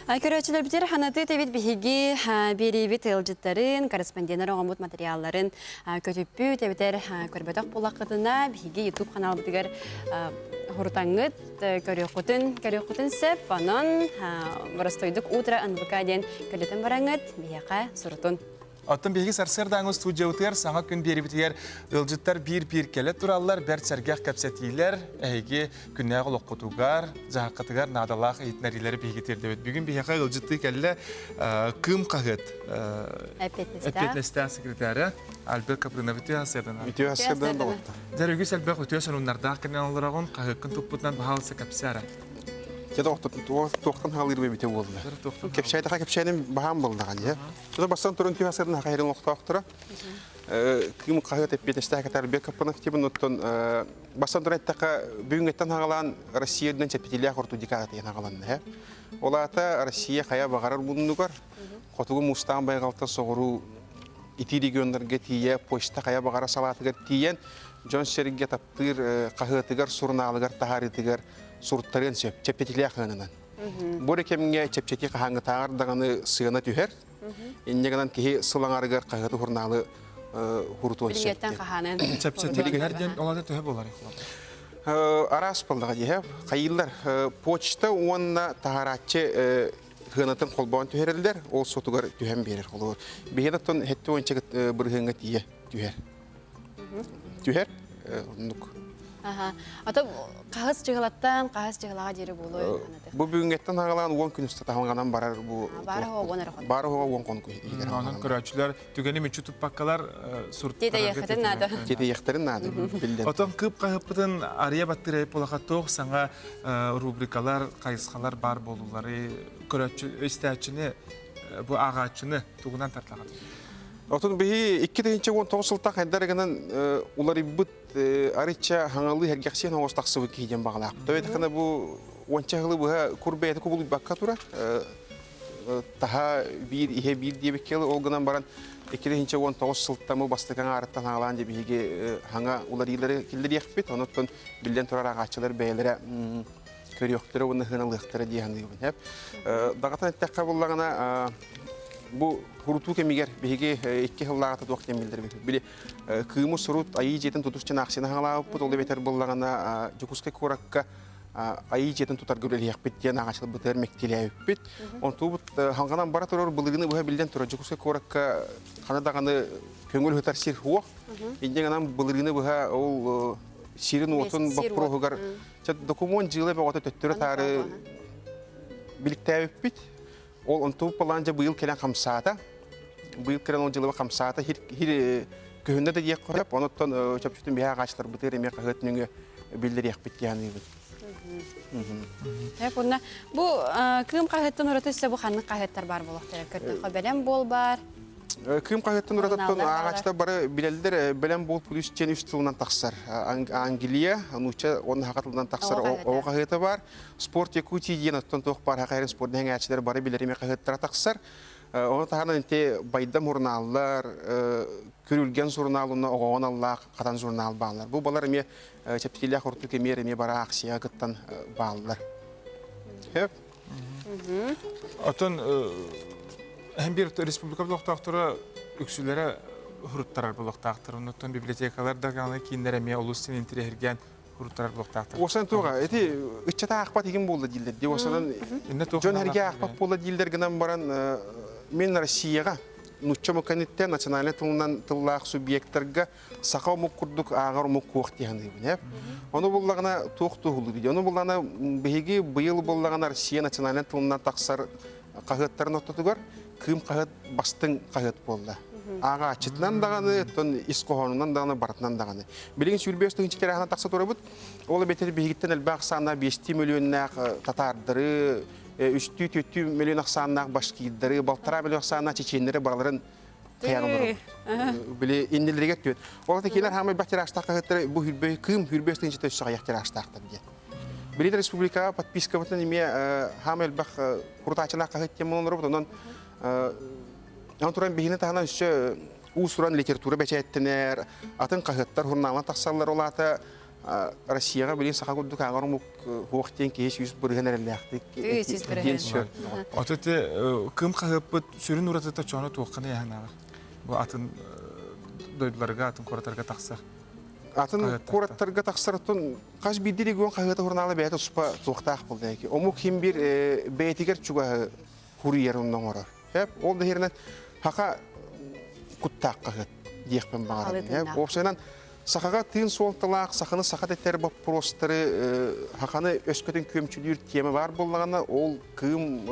Көрөөччүлэрбитигэр ханатыы тэбит биһиги биэриибит ыалдьыттарын, корреспонденнар оҥоммут материалларын көтүппүт эбэтэр көрбөтөх буоллаххытына, биһиги YouTube ханаалбытыгар хурутаҥҥыт көрүөххүтүн көрүөххүтүн сөп. Онон боростуойдук утро НВК диэн көрдөтөн бараҥҥыт биһиэхэ сурутун. Оттон биһиги сарсыардааҥы студиябытыгар саҥа күн биэрибитигэр ыалдьыттар биир-биир кэлэ тураллар, бэрт сэргэх кэпсэтиилэр эһиги күннээҕи олоххутугар, дьаһаххытыгар наадалаах иһитиннэриилэри биһиги тиэрдэбит. Бүгүн биһиэхэ ыалдьыттыы кэллэ Кыым хаһыат эппиэтинэстээх секретаря Альберт Капрынов үтүө сарсыарданан. Үтүө сарсыарданан доҕоттор. Дьэ, үгүс элбэх үтүө сонуннардаах кэннин олороҕун, хаһыаккын туппутунан баһаалыста кэпсээ эрэ. Дьэ, туохтан хаалыыр эбитэ буолла. Кэпсээтэхэ кэпсээним баһаам буоллаҕа дии. Тута бастан туран түһэ сырдын хаһыырын олохтоохторо. Кыым хаһыат эппиэтинэстээх Катарбек Капанов тибин оттон бастан туран эттэххэ бүгүҥҥэттэн хагалаан Россия үрдүнэн чэпчэтиилээх орто декадата хагаланна һэ. Ол аата Россия хайа баҕарар муннугар хотугу муустаах байҕалтан соҕуруу итии регионнарга тиийэ почта хайа баҕарар салаатыгар тиийэн дьон-сэргэ таптыыр хаһыатыгар, сурунаалыгар таһаарыытыгар суруттарыан сөп чэпчэтиилээх ыанынан. Бу эрэ кэмҥэ чэпчэки хаһааҥҥытааҕар даҕаны сыана түһэр. Инньэ гынан киһи сыл аҥарыгар хаһыаты сурунаалы хурутуон сөп. Билиҥҥэттэн хаһаанан. Чэпчэки түһэр диэн ол ата төһө буолар? Араас буоллаҕа дии. Хайыыллар почта уонна таһаарааччы сыанатын холбоон түһэрэллэр, ол сотугар түһэн биэрэр. Холобур, биһиги оттон хэттэ уонча бырыһыаҥҥа тиийэ түһэр. Түһэр, оннук. Аха. Ата хаһыс дьыһылаттан хаһыс дьыһылаҕа диэри буолуой? Бу бүгүҥҥэттэн хагалаан 10 күн устата хаҥанан барар бу Баара хоҕо уон эрэ хонук. Баара хоҕо 10 хонук иһигэр. Онон көрөөччүлэр түгэни мүччү туппаккалар Тиэтэйиэххитин наада. Тиэтэйиэхтэрин наада биллэн. Отон кыып хаһыппытын арыйа баттыыр буолаха туох саҥа рубрикалар, хайысхалар баар буолуулары көрөөччү истээччини бу ааҕааччыны тугунан тартаҕыт? Отон биһи 2019 сылтан хайдар гынан уларыйбыт арычча хаҥалыы сэргэхсийэн оҥос тахсыбыт киһи диэн баҕалаах. Тоҕо бу уонча сылы быһа кур бэйэтэ кубулуйбакка турар. Таһа биир, иһэ биир диэбиккэ ол гынан баран 2019 сылтан бу бастакы аҥаарыттан хаалаан дьэ биһиги хаҥа уларыылары киллэриэхпит. Онон биллэн турар ааҕааччылар бэйэлэрэ көрүөхтэрэ уонна сыаналыахтара дии саныыбын. Даҕатан эттэххэ буоллаҕына, бу курутуу кэмигэр биһиги икки сыллааҕыта туох диэн биллэрбит. Били Кыымы сурут Айыы дьиэтин тутус диэн аахсыйаны хаҥалаабыппыт, ол эбэтэр буоллаҕына Дьокуускай куоракка Айыы дьиэтин тутарга үлэлиэхпит диэн ааҕааччыларбытыгар мэктиэлээбиппит. Онтубут хаҥанан бара турар былырыыны быһа биллэн турар Дьокуускай куоракка хана даҕаны көҥүл ыһытар сир суох. Инньэ гынан былырыыны быһа ол сирин-уотун боппуруоһугар докумуон дьыала бөҕөтө төттөрү-таары биликтээбиппит. Ол онтубут балаан дьэ быйыл кэлэн хамсаата. Быйыл кэлэн ол дьылыба хамсаата хир хир көһүннэ да диэх көрөп. Онуттан чопчутун биһэ аҕааччыларбытыгар эмиэ хаһыат нөҥүө биллэриэхпит диэн аныыбын. Так, уонна бу Кыым хаһыаттан ураты өссө бу ханнык хаһыаттар баар буолуохтара? Көрдөххө бэлэм буол баар. Кыым хаһыаттан уратыттан ааҕааччылар бары билэллэр бэлэм буол плюс диэн үс тылынан тахсар. Англия, нуучча уонна саха тылынан тахсар оҕо хаһыата баар. Спорт Якутии диэн оттон туох баар саха спорт дэһэҥээччилэр бары билэр эмиэ хаһыаттара тахсар. Ону таһынан ити Байдам журналлар, Күрүлгэн журнал уонна Оҕоҕон аллаах Хатан журнал бааллар. Бу балар эмиэ чэпчэтиилээх ордук эмиэ эмиэ бара аахсыйаҕа кыттан бааллар. Хөп. Оттон эн биир республика олохтоохторо үксүлэрэ хуруттарар буолуохтаахтар. Оннуттан библиотекалар да кииннэр эмиэ олус син интириэһиргээн хуруттарар буолуохтаахтар. Уосан туоҕа ити ыччата аахпат игин буолла дииллэр дии. Уосанан дьон эргэ аахпат буолла дииллэр гынан баран мин Россияҕа нуучча омук национальнай тылынан тыллаах субъектарга саха омук курдук ааҕар омук куох дии саныыбын ээ. Ону буллаҕына туох туоһулуур дии. Ону буллаҕына биһиги быйыл буллаҕына Россия национальнай тылынан тахсар хаһыаттарын ортотугар Кыым хаһыат бастыҥ хаһыат буолла. Ааҕааччытынан даҕаны, оттон ис хоһоонунан даҕаны, барытынан даҕаны. Билигин 25 тыһыынча тирээһинэ тахса турабыт. Ол эбэтэр биһигиттэн элбэх ахсааннаах биэстии мөлүйүөннээх татаардары, үстүү түөртүү мөлүйүөн ахсааннаах башкирдары, балтараа мөлүйүөн ахсааннаах чеченнэри барыларын хайаан олоробут. Били иннилэригэр түөт. Ол кинилэр хаамай элбэх тиражтаах хаһыаттары бу хүрбэ кыым хүрбэ тыһыынчата өссө аҕыйах тиражтаахтар диэн. Билигин республикаҕа подпискабытын эмиэ хаамай элбэх курутааччылаах хаһыат диэн олоробут. Онон онон туран биһини таһынан өссө уус-уран литература бэчээттэнэр, атын хаһыаттар, журналлар тахсаллар ол аата. Россияҕа билигин саха курдук ааҕар омук суох диэн киһи 100% эрэллээхтик диэн сөп. Ото те кым хаһыаппыт сүрүн уратыта чоно туоххана яһанааҕар. Бу атын дойдуларга, атын куораттарга тахсар. Атын куораттарга тахсар оттон хас биирдии регион хаһыата журнала бэйэтэ туспа туохтаах буолла омук хим бир бэйэтигэр чугаһы хуруйар онно оҥорор. Ол да иһэринэн хаха куттаах хаһыат диэхпин баҕарабын. Уопсайынан сахаҕа тыын суолталаах саханы саха дэтэр боппуруостары хаханы өскөтүн күөмчүлүүр тиэмэ баар буоллаҕына ол кыым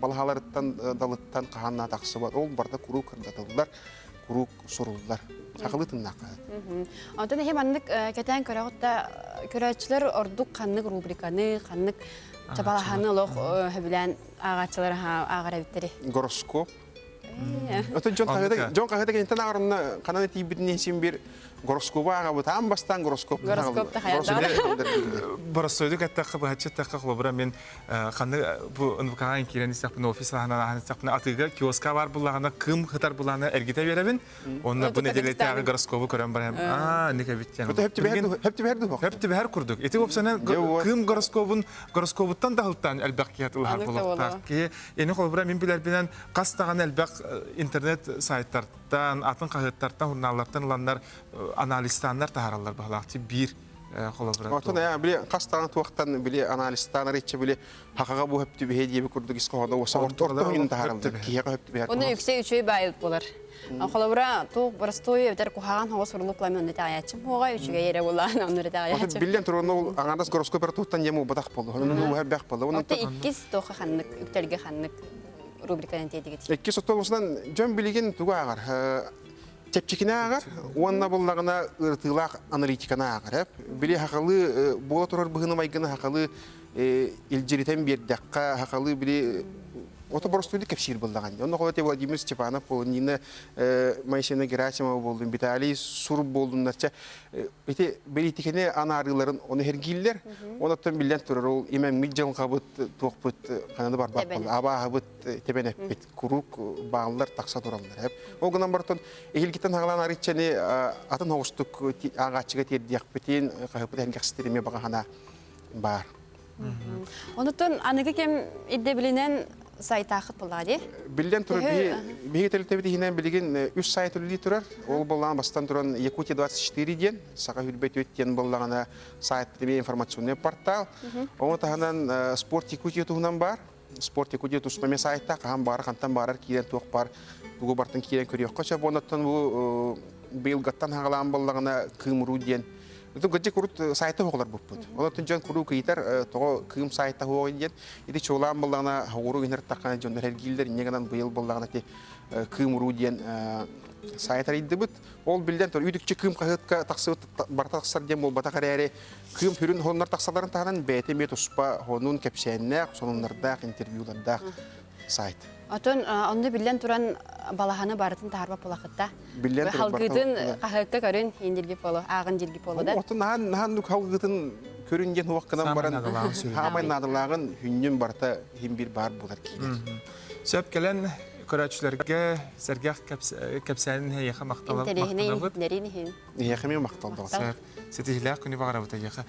балаһаларыттан далыттан хаһан тахсыбат ол барыта куруук кырдатыллар куруук суруллар сахалыы тыннаах хаһыат. Онтон эһи маннык кэтээн көрөҕүт да көрөөччүлэр ордук ханнык рубриканы ханнык чабалаһаны олох сөбүлээн ааҕааччылар ааҕар эбиттэрий? Гороскоп. Отон дьон хаһыата дьон хаһыата киниттэн ааҕарына ханан тиийбитин син бир гороскобу ааҕабыт аан бастаан гороскоп гороскоп та Боростуойдук эттэххэ быһаччы эттэххэ холобура мин ханны бу НВК-ҕа киирэн истэхпинэ офис аһынан ааһан истэхпинэ атыыга киоска баар буллаҕына кым хытар булаана эргитэ биэрэбин Онно бу нэдиэлэтээҕи гороскобу көрөн баран, аа, ник эбит диэн. Хөп түбэһэр Хөп түбэһэр курдук. Ити уопсанан кыым гороскобун гороскобуттан да ылтаан элбэх киһи атылаһар буолуохтаах. Киһи ини холобура мин билэрбинэн хас даҕаны элбэх интернет сайтартан, атын хаһыаттартан, журналлартан ыланнар анализтааннар таһаараллар баһылаах. Биир холобура. Отон били хас даҕаны туохтан били анализтаан арыйча били хахаҕа бу хөп түбэһэ диэби курдук ис хоһооно уоса орто орто таһаараллар. Киһиэхэ хөп түбэһэр. Оны үксэ үчүгэй баайыт болар. Холобура, туох боростуой эбэтэр куһаҕан хоҕус урлук ламын онно итэҕэйээччим хуоҕа, үчүгэй эрэ буолаан онно итэҕэйээччим. Биллэн туран ол аҥардас гороскоп эрэ туһуттан диэн буолбатах буолла. Онон уһа элбэх буолла. Онон иккис туохха ханнык үктэлгэ ханнык рубриканан тиэдигит? Иккис оттон дьон билигин тугу ааҕар? Чэпчэкини ааҕар уонна буллаҕына ырытыылаах аналитиканы ааҕар. Били хахалы буола турар быһыыны майгыны хахалы илдьиритэн биэрдэххэ, хахалы били ото боростуойдук кэпсиир буоллаҕын. Онно холоте Владимир Степанов буолун, Нина Моисеевна Герасимова буоллун, Виталий Сур буоллуннар. Чэ, ити бэлиитикэни анаарыыларын ону эргииллэр. Онуттан биллэн турар ол имэммит дьылҕабыт туохпут хананы барбат буолла. Абааһыбыт тэбэн эппит куруук бааллар тахса тураллар. Ол гынан бартон эһилгиттэн хагалаан арыыччаны атын оҕустук ааҕааччыга тиэрдиэхпитин, хаһыппыт эргэхситир эмиэ баҕаһана баар. Онутун аныгы кэм ирдэбилинэн сайтаахыт буоллаҕа дии? Биллэн турар, биһиги тэрилтэбит иһинэн билигин үс сайт үлэлии турар. Ол буоллаҕына бастан туран Якутия 24 диэн, Саха хүрбэт үт диэн буоллаҕына сайт эмиэ информационный портал. Ону таһынан Спорт Якутия туһунан баар. Спорт Якутия туспа эмиэ сайтта хаһан баара, хантан баарар киирэн туох баар тугу бартын киирэн көрүөххэ сөп. Оннуттан бу быйылгаттан хаҕалаан буоллаҕына Кыымыруу диэн Ити кырдьык урут сайта оҕолор буппут. Олортон дьон куруук ыйытар, тоҕо кыым сайта оҕо диэн. Ити чуолаан буоллаҕына, оҕуру гынар таххана дьоннор эргииллэр, инньэ гынан быйыл буоллаҕына ити кыым уруу диэн сайт арыйдыбыт. Ол биллэн турар, үтүкчү кыым хаһыатка тахсыбыт барыта тахсар диэн буолбатах эрээри, кыым сүрүн хоннор тахсаларын таһынан бэйэтэ эмиэ туспа хонун кэпсээннээх, сонуннардаах, интервьюлардаах сайт. Отон онно биллэн туран балаһаны барытын таһарба булахытта. Биллэн туран Халгытын хаһыакка көрүн индирги поло, ааҕын дирги поло да. Отон наһан наһан халгытын көрүн диэн хуах гынан баран хаамай наадалааҕын хүннүн барыта иһин бир баар буолар киирэр. Сөп кэлэн көрөөччүлэргэ сэргэх кэпсээнин эйиэхэ махталабыт. Интэриэһинэй иһин. Эйиэхэ эмиэ махтал Сөп. Ситиһиилээх күнү баҕарабыт эйиэхэ.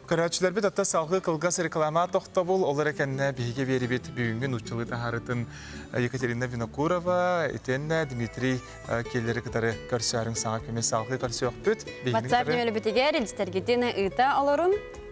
Көрөөччүлэрбит атта салгыы кылгас реклама тохтобул, ол эрэ кэннэ биһиги биэрибит бүгүҥҥү нууччалыы таһаарытын Екатерина Винокурова, итиэннэ Дмитрий Келлери кытары көрсөөрүҥ саҥа күнү салгыы көрсүөхпүт. WhatsApp нөмербитигэр илдьитэргитин ыыта олорун.